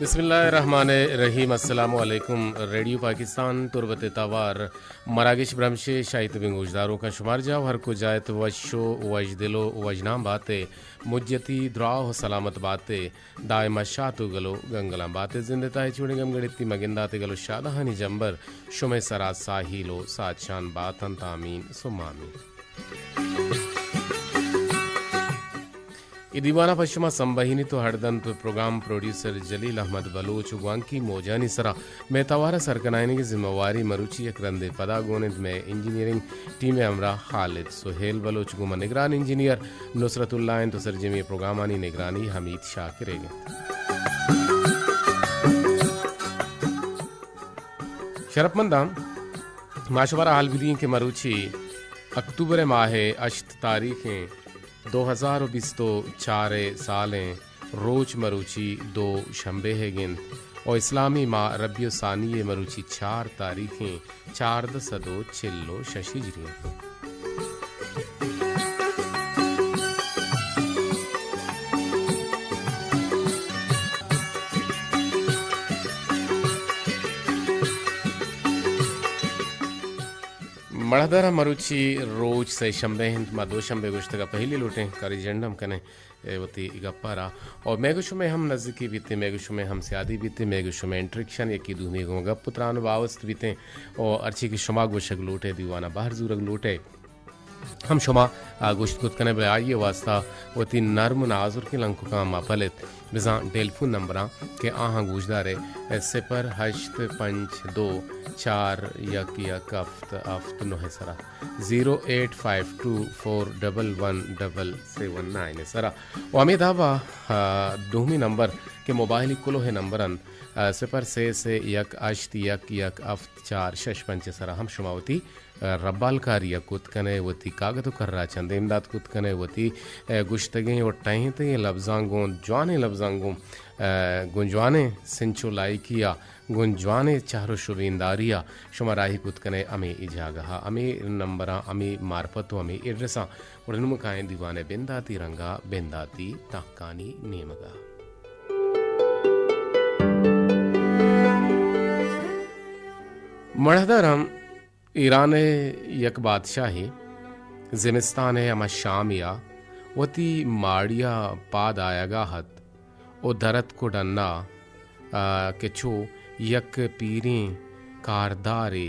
بسم اللہ الرحمن الرحیم۔ السلام علیکم۔ ریڈیو پاکستان تربت توار مراگش برمشے شاہی تبیں گوشداروکاں شمار جاہ ہر کجا ات وش و وش دل و وش نام باتے، مجتی دراہ و سلامت باتے، دائم شات و گل و گنگلاں باتے، زندے تاہی چوڑیں گم گڑتی مگنداتے گل و شادہانی جمبر شمے سرا ساہیل و ساچان باتنت۔ آمین ثم آمین۔ اے دیوان ء پہ شما سمبہینیت و ہڑدنت پروگرام پروڈیوسر جلیل احمد بلوچ و گوانکی موجانی سرا مئے توار ء سرکنائینگ ء ذمہ واری مروچی یک رندے پدا گون انت مئے انجینئرنگ ٹیم ء ہمراہ خالد سہیل بلوچ گوں من نگران انجینئر نصرت اللہ انت و سرجمی پروگرامانی نگرانی حمید شاکر ایگ انت۔ شرپمنداں، ما شمارا حال بدیں کہ مروچی اکتوبر ماہ ء ہشت تاریخیں دو ہزار و بیست و چار ء سالیں روچ مروچی دو شمبے ء گند و اسلامی ماہ ربیع الثانی ء مروچی چار تاریخیں چاردہ سد و چل و شش ہجری انت۔ مڑاہدارا مروچی روچ سئے شمبے انت، ما دو شمبے گوشتگا پہلی لوٹیں کاری جنڈ ہم کنیں اے وتی گپا را۔ اور مئے گو شمئے ہم نزیکی بیتیں، مئے گو شمئے ہم سیادی بیتیں، مئے گو شمئے انٹریکشن یکی دومی گوں گپ و تران و باوست بیتیں۔ اور ہرچی کہ شما گوشگ لوٹے دیوانا بہر زورگ لوٹے ہم شما، آ، گوشت کت کنے بہ آئی واسطہ وتی نرم و نازرکیں لنککاں ما پلت بزاں ٹیلیفون نمبراں کہ آہاں گوشدارے، سپر ہشت پنچ دو چار یک یک ہفت ہفت نو سرا، زیرو ایٹ فائیو ٹو فور ڈبل ون ڈبل سیون نائن سرا۔ و ہمے دابا، آ، دومی نمبر کہ موبائلی کلوہ نمبر انت، آ، سپر سے سے یک ہشت یک یک ہفت چار شش پنچ سرا ہم شما وتی ربالکاری ء کت کن ئے، وتی کاگد و کرا چہ دیم دات کت کن ئے، وتی، ء، گوشتگیں و ٹہینتگیں لبزاں گوں جوانیں لبزاں گوں، ء، گوں جوانیں سنچ و لائکی ء گوں جوانیں چہر و شبینداری ء شما راہی کت کن ئے ہمے اے جاگہ ء، ہمے نمبراں، ہمے مارپت و ہمے ایڈریساں۔ گڑا نوں ما کائیں دیوان ء بنداتی رنگ ء بنداتی تاکانی نیمگ ء۔ مڑاہداراں، ایران ء یک بادشاہے زمستان ء ہما شامے ء وتی ماڑی ء پاد آیگ ء ات و در اتک و ڈن ء، آ، کہ چو یک پیریں کاردارے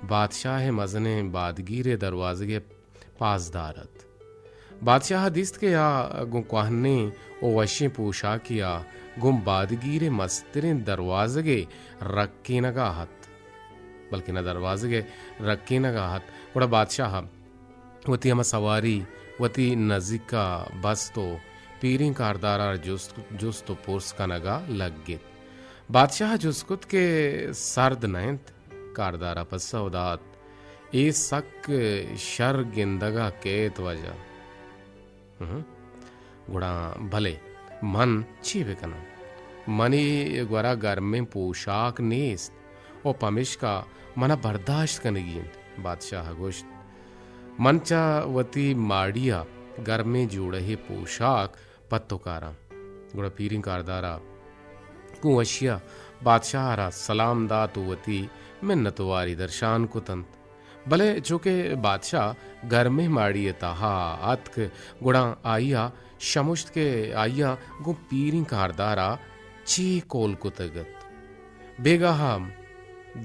بادشاہ ء مزنیں بادگیر ء دروازگ ء پاسدار ات۔ بادشاہ ء دیست کہ آ گوں کوہنیں و وشیں پوشاکے ء گوں بادگیر ء مستریں دروازگ ء رکینگ ء ات، بلکنا دروازگ ء رکینگ ء ات۔ گڑا بادشاہ ء وتی ہما سواری وتی نزیک ء بست و پیریں کاردار ء جست، جست و پرس کنگ ء لگت۔ بادشاہ ء جست کت کہ سرد نہ انت؟ کاردار ء پسو دات، اے سک شر گندگ ء کیت واجہ۔ ہم۔ گڑا بلے من چے بکناں؟ منی گورا گرمیں پوشاک نیست و پمیشکا منا برداشت کنگی انت۔ بادشاہ ء گوشت، من چہ وتی ماڑی ء گرمیں جوڑہے پوشاک پہ تو کاراں۔ گڑا پیریں کاردار ء گوں وشی ء بادشاہ ء را سلام دات و وتی منت واری درشان کت انت۔ بلے چوکہ بادشاہ گرمیں ماڑی ء تہا اتک، گڑا آئی ء شمشت کہ آئی ء گوں پیریں کاردار ء چی کول کتگ ات۔ بیگاہ ء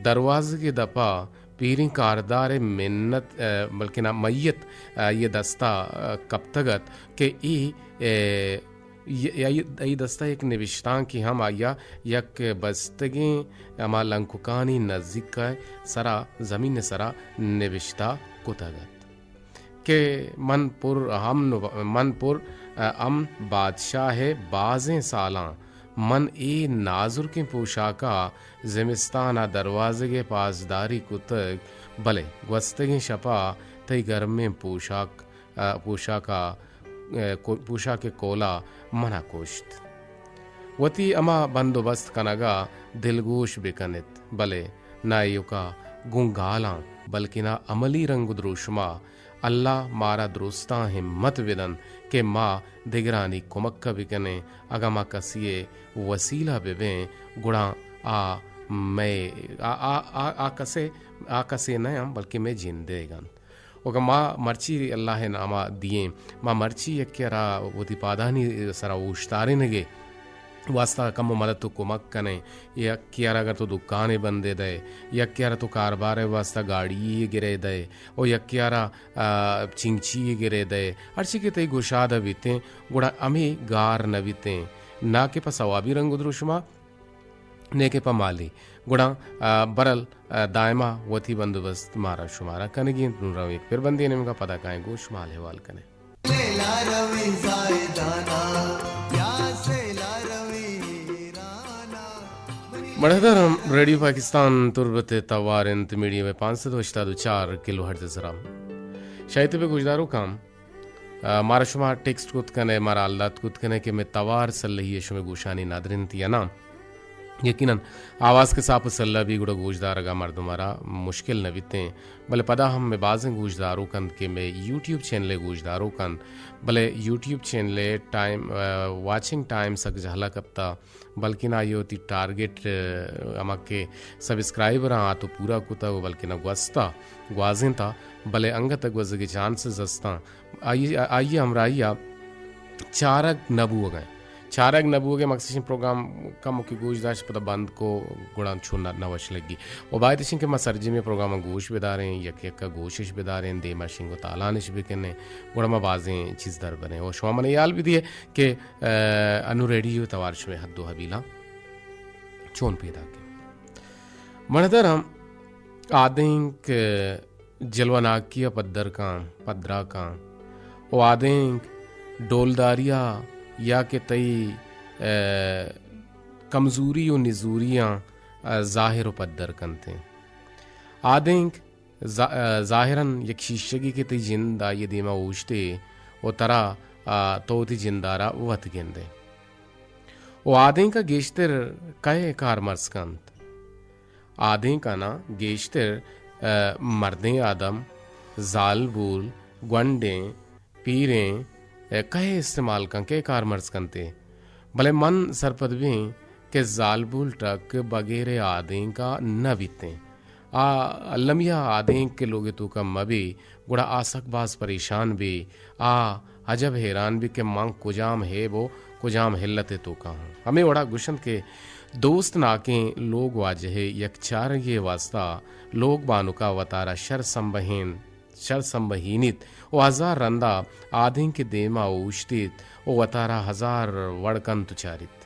دروازگ ء دپ ء پیریں کاردار ء منت، ء، بلکنا میت، ء، آئی ء دست ء، ء، کپتگ ات کہ اے، ء، ای، ای، ای دست ء یک نبشتانکے ہم آئی ء یک بستگیں ہما لنککانی نزیک ء سرا، زمین ء سرا نبشتہ کتگ ات۔ کہ من پر امن و، من پر، ء، امن بادشاہ ء بازیں سالاں من اے نازرکیں پوشاک ء زمستان ء دروازگ ء پاسداری کتگ، بلے گوستگیں شپ ء تئی گرمیں پوشاک، ء، پوشاک ء، ء، کو-، پوشاک ء کولا من ء کشت۔ وتی ہما بندوبست کنگ ء دلگوش بہ کن ات، بلے نہ ایوک ء گوں گالاں، بلکنا عملی رنگ و دروشم ء اللہ مارا درستاں ہمت بدنت کہ ما دگرانی کمک ءَ بکنیں۔ اگاں ما کسی ءِ وسیلہ ببیں، گڑا آ مئے، آ، آ، آ، آ کسے، آ کسے نہ انت، بلکہ مئے جندیگ انت۔ و اگاں ما مرچی اللہ ءِ نام ءَ دییں، ما مرچی یکے ءَ را وتی پادانی سرا اوشتارینگ ءِ واستہ کمو مدد و کمک کنیں، یکے ءَ را اگر تو دکانے بندے دئے، یکے ءَ را تو کاربار ءِ واستہ گاڑی یے گرے دئے، و یکے ءَ را، آ، چنگچی یے گرے دئے، ہرچی کہ تئی گشاد ءَ بیتیں، گڑا ہمے گار نہ بیتیں، نہ کہ پہ ثوابی رنگ و دروشم ءَ، نئے کہ پہ مالی۔ گڑا، آ، برل، آ، دائما وتی بندوبست مارا شمارا کنگی انت۔ نوں رویں یک پربندے نیمگا، پدا کائیں گوں شما حال احوال کنیں۔ مڑدارم، ریڈیو پاکستان تربت ءِ توار انت، میڈیم ویو پانچ سد و ہشتاد و چار کلو ہرٹز ءِ سرا۔ شاید بہ گوشداروکاں، آ، مارا شما ٹیکسٹ کت کنے، مارا حال دات کت کنے کہ مئے توار سلہی ءَ شمئے گوشانی ندر انت یا ناں۔ یقیناً آواز کہ ساپ و سلہ بی گڑا گوشدارگا مردم ءَ را مشکل نہ بیتیں، بلے پدا ہم مئے بازیں گوشداروک انت کہ مئے یوٹیوب چینل ءِ گوشداروک انت، بلے یوٹیوب چینل ءِ ٹائم، آ، واچنگ ٹائم سک جہلا کپتا، بلکن آئی ءَ وتی ٹارگٹ، آ، ہما کہ سبسکرائبراں آ تو پورا کتگ و بلکن گوستا، گوازینتا، بلے انگت گوزگ ءِ چانسز ہستاں۔ آئی، آئی ءِ ہمراہی ءَ چارگ نہ بوگ ءَ، چارگ نہ بوگ ءَ مقصد پروگرام کمو کہ گوش داشت، پدا بند کو، گڑا چون نہ، نہ وش لگی۔ و باید اش انت کہ ما سرجمیں پروگراماں گوش بداریں، یک یک ءَ گوشش بداریں، دیما شنگ و تالانش بکنیں، گڑا ما بازیں چیز در بریں۔ و شما من یال بدیے کہ، آ، انو ریڈیو توار شمئے حد و حبیلاں چون پیداک انت۔ مڑدر ہم آدینک جلوہ ناکی ءَ پدر کاں، پدرا کاں، و آدینک ڈولداری ءَ یا کہ تئی، آ، کمزوری و نزوریاں، آ، ظاہر و پدر کنت انت۔ آدینک ظا-، آ، ظاہراً یک شیشگے کہ تئی جند آئی ءِ دیما اوشتے و ترا، آ، تو وتی جند ءَ را وت گندئے۔ و آدینک ءَ گیشتر کئے کارمرز کنت؟ آدینکاناں گیشتر، آ، مردیں آدم، زالبول، گونڈیں، پیریں، آ، کئے استعمال کنت، کئے کارمرز کنت؟ بلے من سرپد بیں کہ زالبول ٹک بغیر آدینک ءَ نہ بیتیں۔ آ المی ءَ آدینک کہ لوگ ءِ توکا مہ بی، گڑا آ سک باز پریشان بی۔ آ عجب حیران بی کہ من کجام ہیب و کجام حلت ءِ توکا ہوں۔ ہمے وڑا گوشنت کہ دوست ناکیں لوگ واجہ ءِ یک چارگے ءِ واستا لوگ بانکا وتارا شر سمبہین، شر سمبہینیت و ہزار رندا آدینک ءِ دیما اوشتیت و وتارا ہزار وڑ کنت و چاریت۔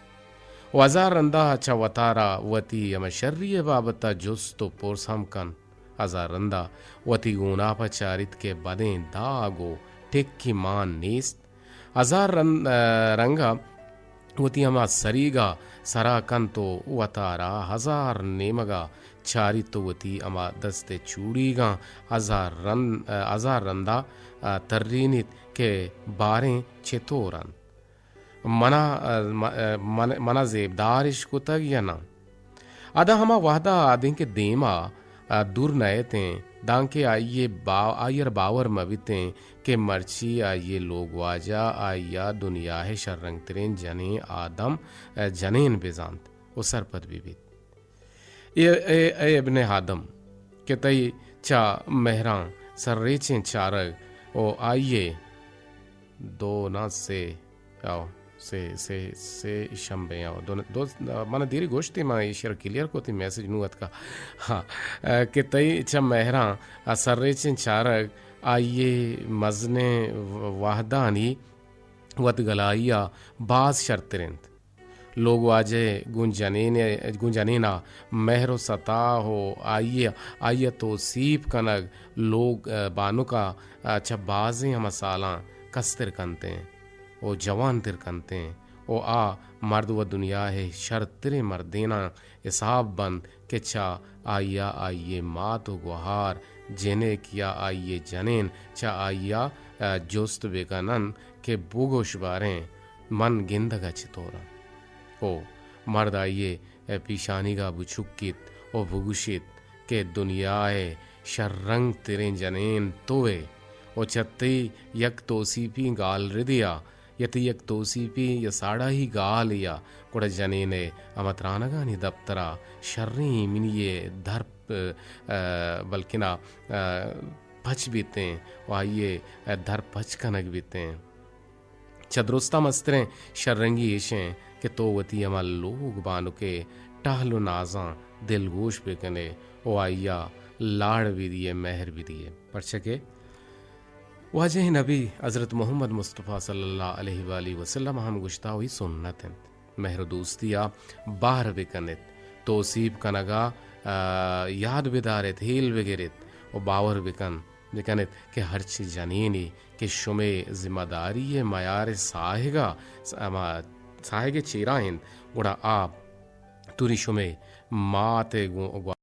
و ہزار رندا چہ وتارا وتی ہمے شری ءِ بابت ءَ جست و پرس ہم کنت۔ ہزار رندا وتی گوناپ ءَ چاریت کہ بدیں داگ و ٹکی مان نیست۔ ہزار رن-، آ، رنگا وتی ہما سریگا سرا کنت و وتارا ہزار نیمگا چاریت و وتی ہما دست ءِ چوڑیگاں ہزار رن-، آ، ہزار رندا، آ، ترینیت کہ باریں چتور انت۔ منا، آ، م-، آ، من-، منا زیبدارش کتگ یا نہ؟ ادا ہما وہدا آدینک ءِ دیما، آ، دور نئیتیں، دانکہ آئی ءِ با-، آئی ءَ را باور مہ بیتیں کہ مرچی آئی ءِ لوگ واجہ آئی ءَ دنیا ءِ شررنگ تریں جنیں آدم، آ، جنین بزانت و سرپد بہ بیت۔ اے، اے، اے ابن آدم، کہ تئی چہ مہراں سرریچیں چارگ و آئی ءِ دو نہ سے، او، سے، سے، سے شمبے، او، دو، دو، من دیری گوشتی، من ایشی را کلیئر کتی، میسج نو اتکا۔ ہاں، کہ تئی چہ مہراں سرریچیں چارگ آئی ءِ مزنیں وہدانی وت گلائی ءَ باز شرتر انت۔ لوگ واجہ ءِ گوں جنین ءَ، گوں جنین ءَ مہر و ستا و آئی ءَ، آئی ءَ توسیپ کنگ لوگ، آ، بانک ءَ، آ، چہ بازیں ہما سالاں کستر کنتیں و جوانتر کنتیں و آ مرد و دنیا ءِ شرتریں مردیناں حساب بنت کہ چہ آئی ءَ آئی ءِ مات و گوہار، جنک یا آئی ءِ جنین چہ آئی ءَ، آ، جست بہ کن انت کہ بگوش باریں من گندگ ءَ چتور آں؟ او مرد آئی ءِ پیشانیگ ءَ بچکیت و بگوشیت کہ دنیا ءِ شررنگ تریں جنین تو ئے و چہ تئی یک توسیپی گالردے ءَ یا تئی یک توسیپی یا ساڑاہی گالے ءَ گڑا جنین ءِ ہما ترانگانی دپتر ءَ شریں منی ءِ در، ءَ، بلکنا، ءَ، پچ بیتیں و آئی ءِ در پچ کنگ بیتیں۔ چہ درستاں مستریں شررنگی ایش ایں کہ تو وتی ہما لوگ بانک ءِ ٹہل و نازاں دلگوش بہ کن ئے و آئی ءَ لاڑ بہ دئے، مہر بہ دئے۔ پرچا کہ واجہ نبی حضرت محمد مصطفی صلی اللہ علیہ وآلہ وسلم ءَ ہم گوشتہ، وہی سنت انت۔ مہر و دوستی ءَ بہر بہ کن ات، توسیپ کنگ ءَ، آ، یاد بدار ات، ہیل بگر ات و باور بکن، بکن ات کہ ہرچ جنینے کہ شمئے ذمہ داری ءِ میار ءِ ساہگ ءَ، س-، ہما ساہگ ءِ چیرا انت، گڑا آ توری شمئے مات ءِ گوں، گوں